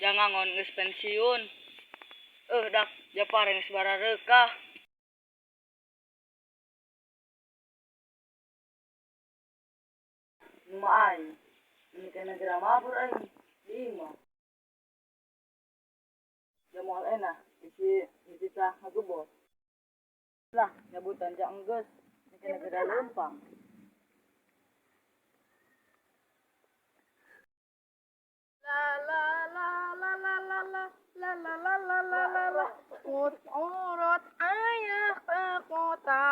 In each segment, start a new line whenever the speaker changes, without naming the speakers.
Jangan ngon geus pensiun. Dak Japar geus barareukah. Nu mah aing. Ini kena geura mabur aing di imah. Ja moal enak isi dititah ngagebor. Lah nyabutan ja enggeus ini kena geura leumpang.
La la la la la la la la la la la la la la. Urut ayah ke kota.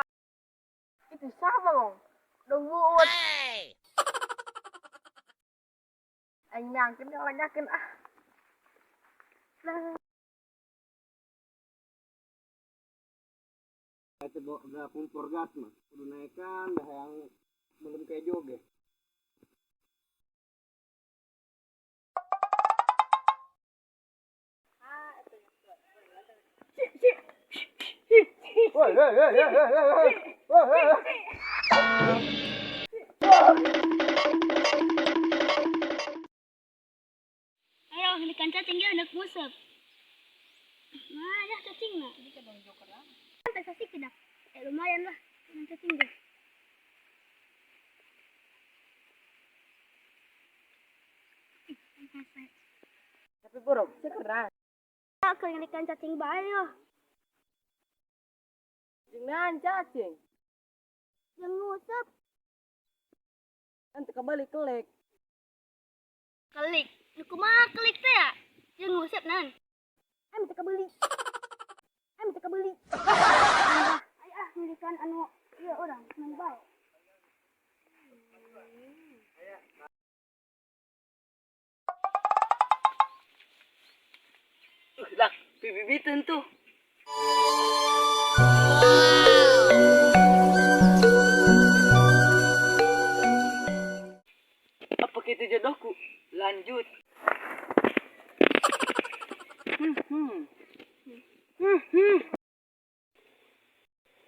Itu siapa gong? Dong buut. Aing nyangkeun ngalanyakeun ah.
Itu udah kompor gas mah kudu naikkan dah yang belum kejo ge. Woi, woi, woi, woi, woi, woi, woi, woi.
Ayo, ikan cacing ya anak musep. Nah, ya cacing lah. Kan sih tidak. Lumayan lah, ikan cacing deh.
Tapi borok, sekeras.
Aku yang ikan cacing bae yo.
Jangan cacing.
Yang ngusep.
Nanti kembali kelek.
Kelik. Nu kumaha kelik teh ya? Jeung ngusep nan. Am teu kabeli. Am teu kabeli. Ay ah milikan anu ieu urang nang bae.
Dak, bibibiteun tuh. Apa itu jodohku? Lanjut.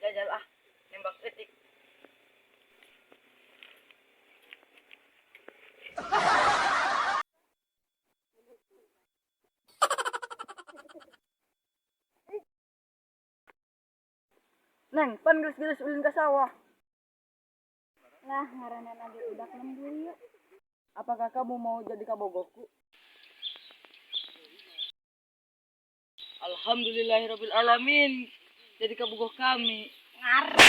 Jajal ah, nembak etik. Neng, pan geus-geus ulin ka sawah.
Lah ngaranna lagi udah lembur yuk.
Apakah kamu mau jadi kabogohku? Alhamdulillahirabbil alamin. Jadi kabogoh kami.
Ngar.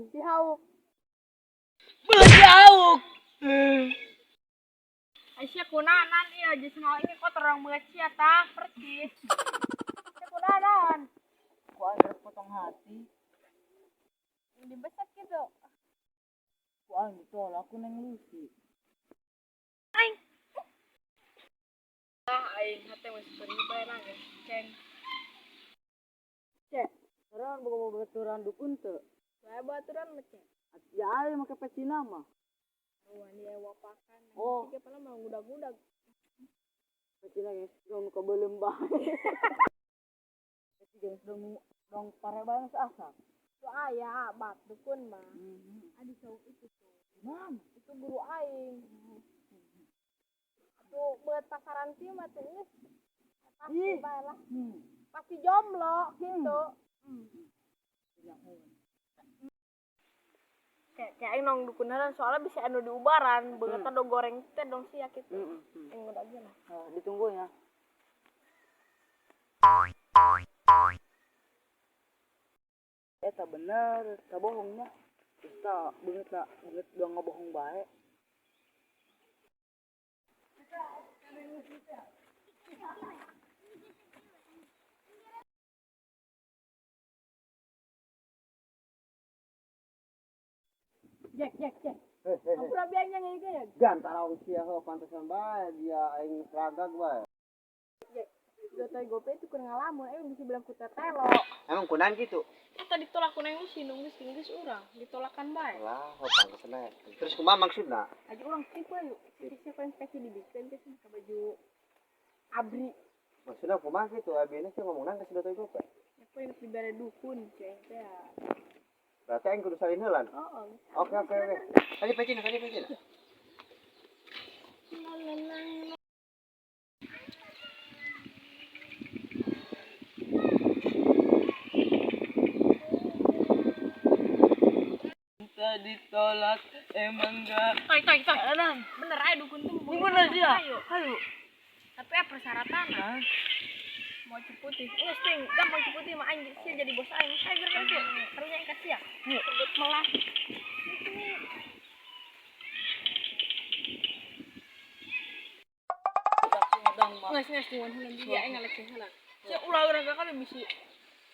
Si Hauk.
Bejauk.
Aisyah kunanan iya jeung ini kok terang beungeut sia tah percis. Sia kunanan.
Ku aing potong hati.
Dibeset gitu.
Ku aing ditolak ku Neng Lucy.
Aing. Ah aing hate geus perih bae nangis ceng.
Cek, sekarang boga baturan dukun teu.
Bae baturan mah cek.
Ya aing make pecina mah.
Wah, dia wapakan.
Oh.
Tiga pala mah ngudag-ngudag.
Pecina geus dong nu kabeuleum bae. Peci geus dong dong pare bae geus asak.
Itu aya bat dukun mah. Adi saung itu tuh.
Mana?
Itu guru aing. Tuh buat pasaran sih mah tuh geus. Pasti bae lah. Pasti jomblo gitu. Kayak aing nong dukunan soalnya bisa anu diubaran, beungeutna do goreng teh dong sia kitu. Aing ngudag ge lah.
Nah, ditunggu ya. Eta bener, tak bohongnya. Terus tak beungeut na, beungeut dong ngebohong bae.
Jack, Jack, Jack.
Heh, heh, heh.
Ampura biang yang ini ya.
Gantara wong sia heuh pantesan bae dia aing ragag bae.
Jack. Dotoy gope itu keur ngalamun, bisa bilang ku tetelo.
Emang kunaon gitu?
Eta ditolak ku Neng Lucy, nu geus geus urang, ditolakan bae.
Lah, oh pantesan. Terus kumaha maksudna?
Aja urang tipe yuk. Siapa yang peci dibikin ke baju abri.
Maksudna kumaha gitu? Abina sih ngomong nang ka si Dotoy Gope.
Apa yang dibere dukun ceng teh.
Berarti aing kudu salin heulan.
Oh.
Oke. Tadi pecina, tadi pecina.
Cinta ditolak emang gak.
Toy toy toy. Bener aja dukun tuh.
Ini bener sih ya?
Ayo.
Ayo.
Tapi apa persyaratan? Mau putih. Nggak sting, gampang putih mah aing sih jadi bos aing. Saya gerak itu. Karunya aing kasih ya. Sebut melas. Nggak tungguan heula dia aing ngalek heula. Sia ulah urang ka kan bisi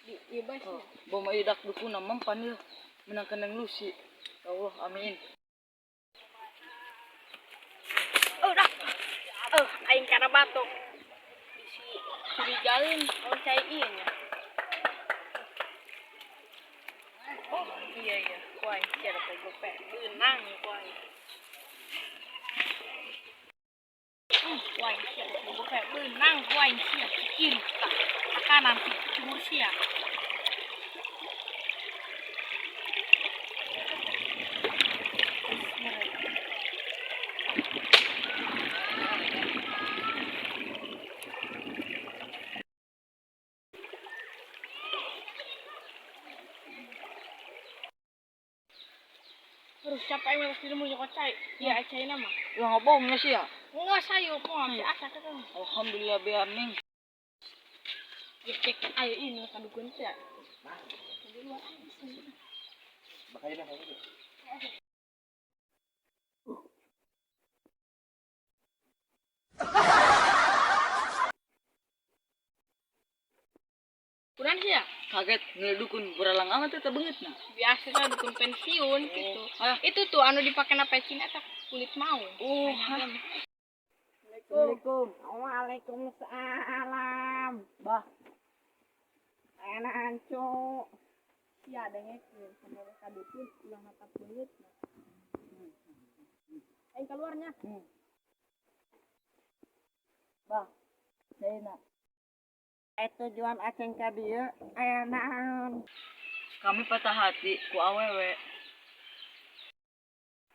di ieu bae sih.
Bom idak dukun mempan ieu menangkan Neng Lucy. Ya Allah, amin.
Oh, dah. Oh, aing kana batuk. Bisi curigaeun oh cai ieu nya. Oh, iya iya, ku aing sia da gope. Beunang ku aing. Ku aing sia da gope. Beunang ku aing sia ke kiri tah. Ke kanan ke timur sia. Terus siapa yang harus diremu nyokot cai? Iya, cai nama.
Ulah ngobong sih ya?
Enggak sayo, mau ngasih asa ketemu.
Alhamdulillah be amin.
Ya cek ayo ini kan dukun sih.
Bakal dah gitu.
Kurang sih ya?
Kaget ngeliat dukun beralang amat eta beungeut nah.
Biasa lah dukun pensiun gitu.
Ah.
Itu tuh anu dipakai na pecin eta kulit mau.
Oh, Assalamualaikum.
Waalaikumsalam.
Bah,
Enak ancu.
Iya, dengekeun sampai ka dukun ulah natap beungeut. Aing keluarnya.
Bah. Saya nak.
Tujuan aceng ka dieu aya naon?
Kami patah hati ku awewe.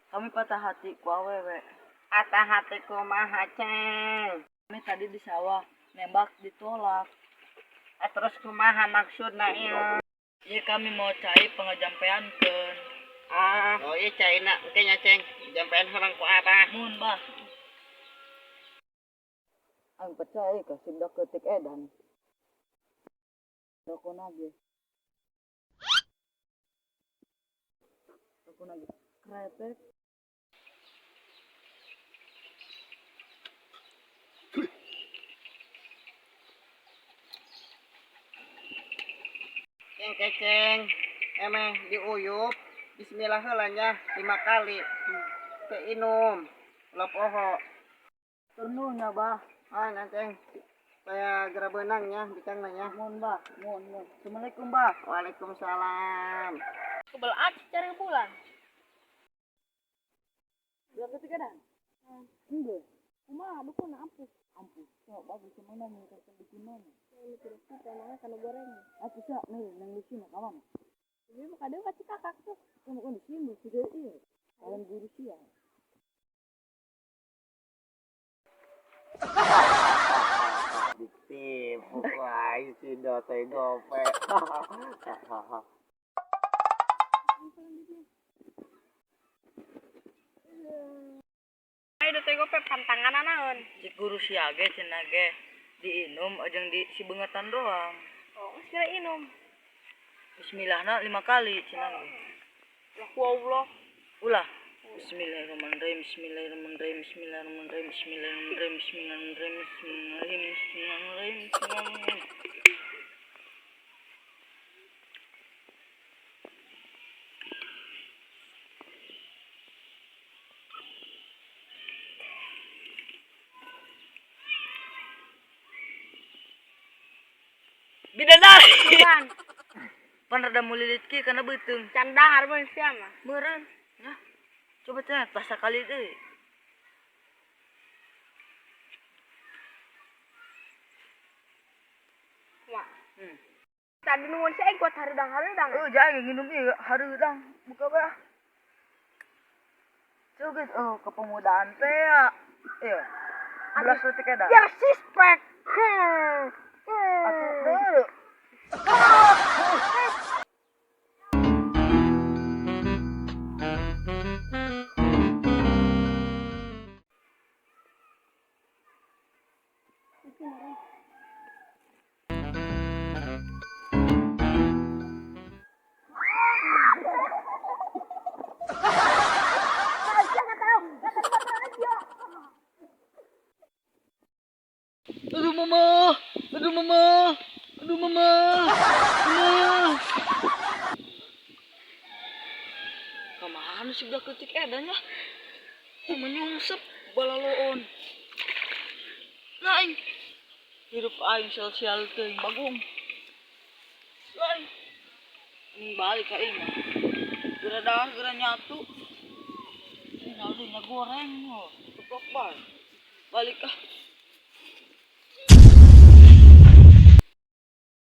Kami patah hati ku awewe.
Patah hati kumaha ceng?
Kami tadi di sawah nembak ditolak.
Terus kumaha maksudna ieu?
Iya kami mau cai pangajampeankeun.
Ah, oh iya caina engke nya ceng. Jampean urang ku abah.
Mun bah. Ang percaya ka sindak ketik edan. Rokok nage. Rokok nage. Kretek.
Ceng keceng, emeh diuyup. Bismillah heula nya 5 kali. Teu inum. Ulah poho.
Turnunya bah.
Ah, ceng. Supaya geura beunang nya bikangna nya.
Mun bah, mun mun. Assalamualaikum bah.
Waalaikumsalam.
Kebel aja cari bulan.
Dua ketiga dan. Enggak.
Kumaha dukun ampuh.
Ampuh. Sok bagus mana nih kata dukun mana.
Ini terus kita emangnya kana goreng.
Aku sih nih nang di sini kawan.
Jadi mah kadang ka cikakak tuh.
Kamu kan di sini sudah iya. Kalian guru sih ya.
Ditipu wae si Dotoy Gope.
Ayo Dotoy Gope pantangan naon?
Cik guru siage cenah ge diinum ajeng di si bengetan doang.
Oh, geus kira inum.
Bismillahna 5 kali cenah ge.
Lah ku Allah.
Ulah. Bismillahirrahmanirrahim. Bismillahirrahmanirrahim. Bismillahirrahmanirrahim. Bismillahirrahmanirrahim. Bismillahirrahmanirrahim. Bismillahirrahmanirrahim. Bismillahirrahmanirrahim. Bismillahirrahmanirrahim. Bidadari.
Bukan.
Pan rada mulilit ki kana beuteung.
Can dahar mun sia mah.
Meureun. Ya. Coba cenah pas sakali deui.
Kumaha?
Hmm.
Tadi nuhun si aing kuat hareudang-hareudang.
Oh, jangan nginum ieu hareudang. Buka bae. Ah. Coba guys, oh kepemudaan teh ya. Iya. Belas detik edan.
Biar sispek. Hmm.
Atuh deui. Aduh mama, aduh mama, aduh mama, mama. Kemana sih budak leutik edan ya? Oh, menyungsep balaloon. Lain. Hirup aing sial-sial teuing bagong. Lain. Ini balik ka aing mah. Geura dahar geura nyatu. Ini naon deui nya goreng oh. Keplok bae. Balik ah.